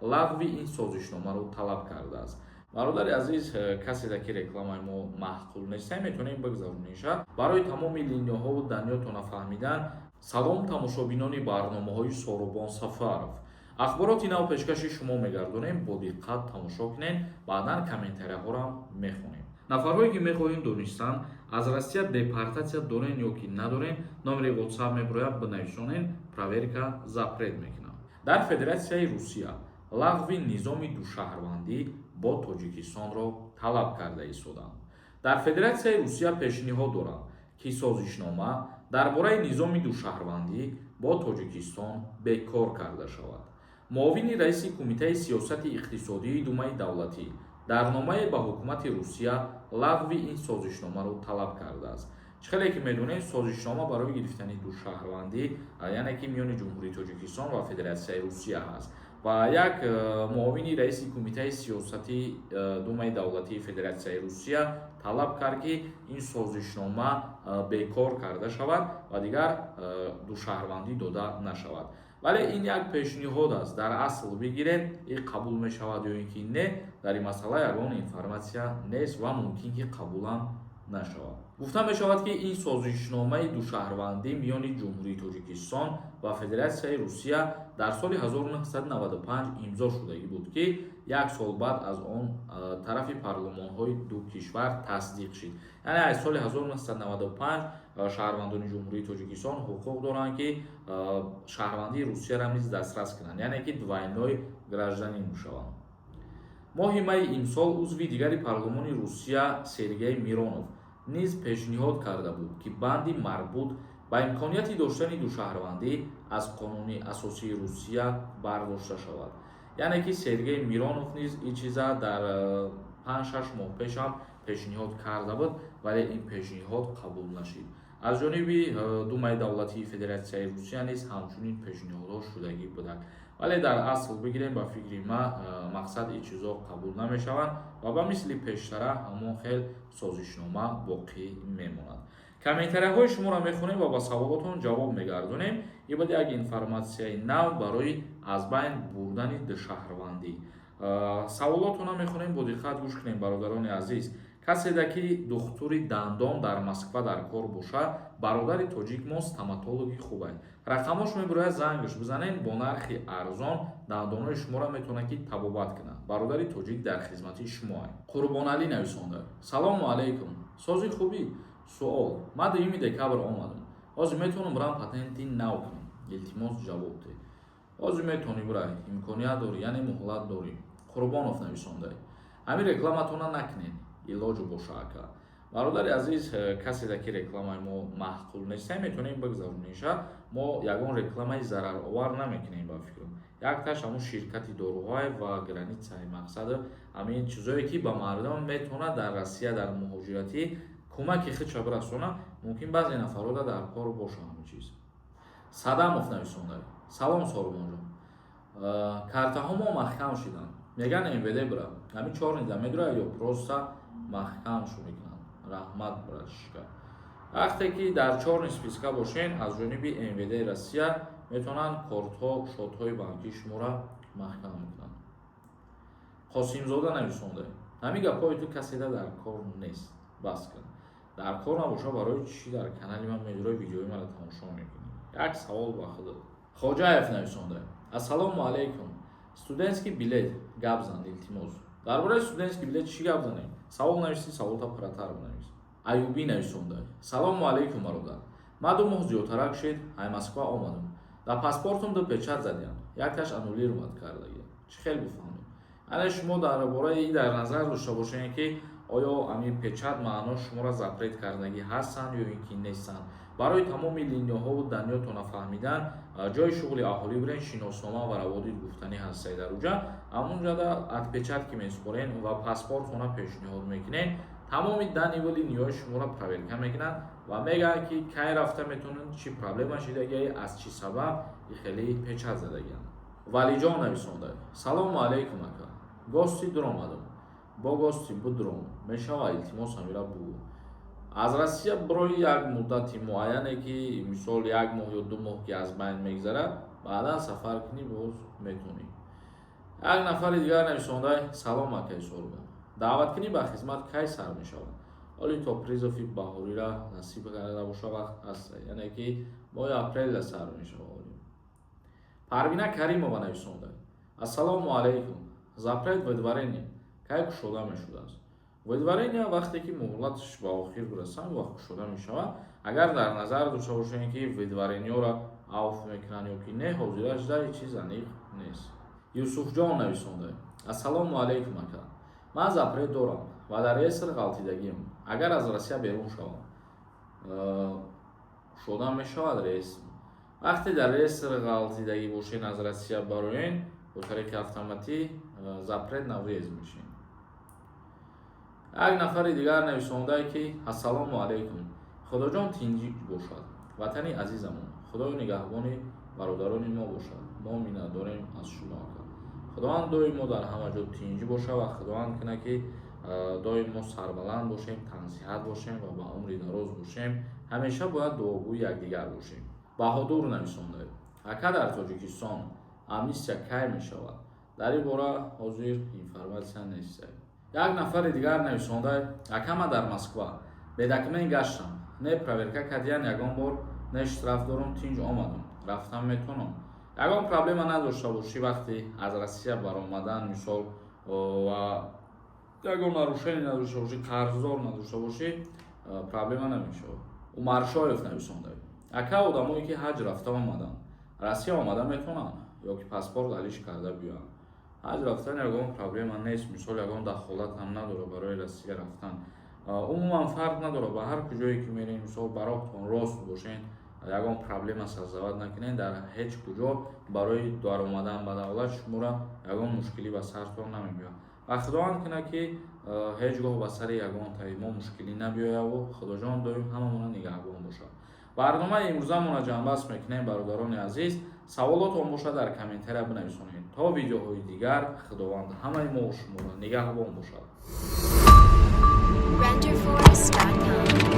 Лағви ин созишномаро талаб кардааст. Бародари азиз, каседа ки рекламаи мо маъқул неста, метавонем бигзаронеша. Барои тамоми линияҳову данныетона фаҳмидан. Салом, тамошобинони барномаҳои Соробон Сафаров. Ахбороти нав пешкаши шумо мегардонем, бо диққат тамошо кунед, баъдан комментарияҳоро мехонем. Нафарҳое ки мехоҳем донистан, аз Россия депортатсия дорен ё ки надорен, номери WhatsApp мебирояд, бинависонен, проверка запрет мекунам. Дар Федератсияи Русия лағви низоми душаҳрвандӣ бо Тоҷикистонро талаб карда истоданд. Дар Федератсияи Русия пешниҳод доранд, ки созишнома дар бораи низоми душаҳрвандӣ бо Тоҷикистон бекор карда шавад. Муовини раиси Кумитаи сиёсати иқтисодии Думаи давлатӣ дар номае ба ҳукумати Русия лағви ин созишномаро талаб кардааст. Чӣ хеле ки медонем, созишнома барои гирифтани душаҳрвандӣ, яъне ки миёни Ҷумҳурии Тоҷикистон ва Федератсияи Русия ҳаст ва як муовини раиси Кумитаи сиёсати Думаи давлатии Федератсияи Русия талаб кард, ки ин созишнома бекор карда шавад ва дигар душаҳрвандӣ дода нашавад. Вале ин як пешниҳод аст. Дар асл бигирем, ин қабул мешавад ё ин ки не, дар ин масъала ягон информатсия нест ва мумкин ки қабулам нашавад. Гуфта мешавад, ки ин созишномаи душаҳрвандӣ миёни Ҷумҳурии Тоҷикистон ва Федератсияи Русия дар соли 1995 имзо шудагӣ буд, ки як сол баъд аз он тарафи парлумонҳои ду кишвар тасдиқ шид. Яъне аз соли 1995 шаҳрвандони Ҷумҳурии Тоҷикистон ҳуқуқ доранд, ки шаҳрвандии Русияро низ дастрас кунанд, яъне ки двойной гражданин мешаванд. Моҳи майи имсол узви дигари парлумони Русия Сергей Миронов низ пешниҳод карда буд, ки банди марбут ба имконияти доштани душаҳрвандӣ аз Қонуни асосии Русия бардошта шавад. Яъне ки Сергей Миронов низ ин чиза дар 5-6 моҳ пешам пешниҳод карда буд, вале ин пешниҳод қабул нашид. Аз ҷониби Думаи давлатии Федератсияи Русия низ ҳамчунин пешниҳодҳо шудагӣ буданд. Вале дар асл бигирем, ба фикри ман, мақсад ин чизо қабул намешаванд ва ба мисли пештара ҳамон хел созишнома боқӣ мемонад. Комментарияҳои шуморо мехонем ва ба саволотон ҷавоб мегардонем. Ин буд як информатсияи нав барои аз байн бурдани душаҳрвандӣ. Саволотонро мехонем, бо диққат гӯш кунем, бародарони азиз. Каседа ки духтури дандон дар Москва дар кор бошад, бародари тоҷик мо стоматологи хубай, рақамош мебирояд, зангаш бизанед, бо нархи арзон дандонҳои шуморо метавонад ки табобат кунад. Бародари тоҷик дар хизмати шумоай. Қурбоналӣ нависонда: «Салому алайкум, сози, хубӣ? Суол: ман 2 декабр омадам, ҳозир метавонам бирам патенти нав кунам? Илтимос, ҷавоб деҳ». Ҳозир метавонӣ бирай, имконият дорӣ, яъне муҳлат дорӣ. Қурбонов нависонда: «Ҳамин рекламатона накунед, илоҷу боша, ака». Бародари азиз, каседа ки рекламаи мо маъқул неста, метавонем бигзаронеша. Мо ягон рекламаи зараровар намекунем. Ба фикрам, якташ ҳамун ширкати доруҳое ва границаи, мақсаду ҳамин чизое ки ба мардум метавонад дар Россия дар муҳоҷиратӣ кӯмаки худша бирасонад. Мумкин баъзе нафарода дар кор боша ҳамин чиз. Садамов нависонда: «Салом, Сорбонҷон, картаҳо мо маҳкам шиданд, меган МВД бира. Ҳамин чёрныйда медура ё просто маҳкамшу мекунанд? Раҳмат, братишка». Вақте ки дар чёрный списка бошен, аз ҷониби МВД Россия метавонанд кортҳо, счётҳои банкии шуморо маҳкам мекунанд. Қосимзода нависонда: «Ҳамин гапҳои ту каседа дар кор нест, бас кун. Дар кор набоша, барои чӣ дар канали ман медурои, видеои маро тамошо мекунӣ?» Як савол ба худат. Хоҷаев нависонда: «Ассалому алайкум, студентский билет гап зан, илтимос». Дар бораи студентский билет чӣ гап занем? Савол нависӣ, саволта пурратар бинавис. Аюбӣ нависонда: «Салому алайкум, бародар, ман 2 моҳ зиёдтарак шид ай Москва омадам. Дар паспортум ду печать задиям, якташ аннулировать кардагӣ. Чӣ хел бифаҳмем?» Ана шумо дар бораи ин дар назар дошта бошед, ки оё ҳамин печать маъно шуморо запрет кардагӣ ҳастанд ё ин ки нестанд. Барои тамоми линияҳову данныетона фаҳмидан, ҷои шуғли аҳолӣ бирен, шиноснома ва раводид гуфтанӣ ҳастае дар уҷа. Ҳамунҷода отпечатки месупорен ва паспортона пешниҳод мекунед. Тамоми данныеву линияҳои шуморо проверка мекунанд ва мегӯянд, ки кай рафта метавонанд, чӣ проблема шидагӣ, аз чӣ сабаб и хеле печать задагианд. Валиҷон нависонда: «Салому алайкум, ака, гости дуромадам, бо гости будром мешава? Илтимос, ҳамира бугӯ». Аз Россия бирои, як муддати муайяне, ки мисол як моҳ ё 2 моҳ ки аз байн мегзарад, баъдан сафар кунӣ, боз метавонӣ. Як нафари дигар нависонда: «Салом, акаи Сурбон, даъваткунӣ ба хизмат кай сар мешавад? Ҳоли то призыв и баҳорира насиб карда боша, вақт ҳаст, яъне ки моҳи апрелда сар мешавад». Парвина Каримова нависонда: «Ассалому алайкум, запрет выдворения кай кушода мешудааст?» Выдворения вақте ки муҳлаташ ба охир бирасад, вақт кушода мешавад. Агар дар назар дошта бошем, ки выдворения ро авф мекунанд ё ки не, ҳозираш да ҳеҷ чиз аниқ нест. Юсуфҷон нависонда: «Ассалому алайкум, ака, ман запрет дорам ва дар реестр ғалтидагиам. Агар аз Россия берун шавам, кушода мешавад реестр?» Вақте дар реестр ғалтидагӣ бошен, аз Россия бароен, бо тариқи автоматӣ запрет на въезд мешин. Як нафари дигар нависондае, ки «Ассалому алайкум, Худоҷон, тинҷӣ бошад ватани азизамон, Худои нигаҳбони бародарони мо бошад, мо миннатдорем аз шумо, ака». Худованд доим мо дар ҳама ҷо тинҷӣ бошад ва Худованд кунад, ки доим мо сарбаланд бошем, тансиҳат бошем ва ба умри дароз бошем. Ҳамеша бояд дуогӯи якдигар бошем. Баҳодур нависонда: «Ака, дар Тоҷикистон амнистия кай мешавад?» Дар ин бора ҳозир информатсия нест. Як нафари дигар нависонда: «Ака, ман дар Москва бе документ гаштам, не проверка кардиян ягон бор, не штраф дорум, тинҷ омадам, рафтан метавонам?» Ягон проблема надошта бошӣ вақте аз Россия баромадан, мисол, ва ягон нарушение надошта бошӣ, қарздор надошта бошӣ, проблема намешавад. Умаршоев нависонда: «Ака, одамое ки ҳаҷ рафта омаданд, Россия омада метавонанд ё ки паспорт алиш карда биёянд?» Ҳаҷ рафтан ягон проблема нест, мисол, ягон дахолат ҳам надорад барои Россия рафтан. Умуман фарқ надорад, ба ҳар куҷое ки мерем, мисол, ба роҳтон рост бошен, ягон проблема создавать накунед, дар ҳеҷ куҷо барои даромадан ба давлат шуморо ягон мушкилӣ ба сартон намебиёяд. Ва Худованд кунад, ки ҳеҷ гоҳ ба сари ягон таи мо мушкилӣ набиёяву Худоҷон доим ҳамамона нигаҳбон бошад. Барномаи имрӯзамонро ҷамъбаст мекунем. Бародарони азиз, саволотон бошад, дар комментария бинависонед. То видеоҳои дигар, Худованд ҳамаи мо шуморо нигаҳбон бошад. Renderforest.com.